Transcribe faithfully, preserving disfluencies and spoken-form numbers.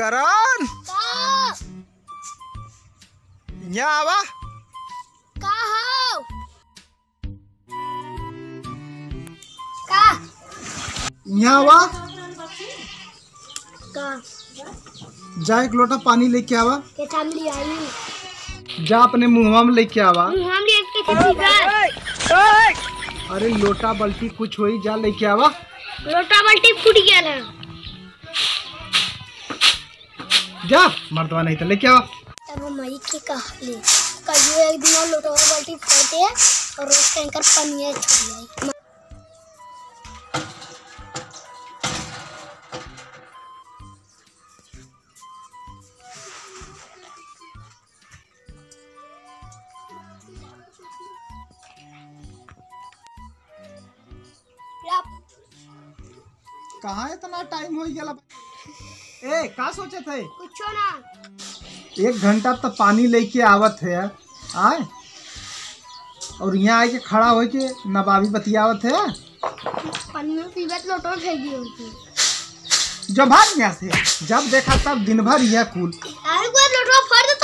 करण, का? यहाँ आवा। का हो? का? यहाँ आवा। का? जा एक लोटा पानी लेके आवा। के ठाम ले आई? जा अपने मुँहवा में लेके आवा। मुँहवा में लेके के पीबा? अरे लोटा बल्टी कुछ होई, जा लेके आवा। लोटा बल्टी फूट गया ना। जा मर्दवा, नहीं तो लेके आवा। तब हम माई के कहले, कहियो एक दिन और लोटवा बल्टी फोड़ दे और रोज का एंकर पनिया छोड़ जाए। कहाँ इतना टाइम हो गया? ए, का सोचत है? कुछो ना। एक घंटा तो पानी लेके आवत है, आए, और यहाँ आके खड़ा होके नवाबी बतियावत है। पनिया पीबत लोटो फेंक दियो। जो भाग यहाँ से, जब देखा तब दिन भर यह कुल। अरे कोई लोटवा फोड़ दे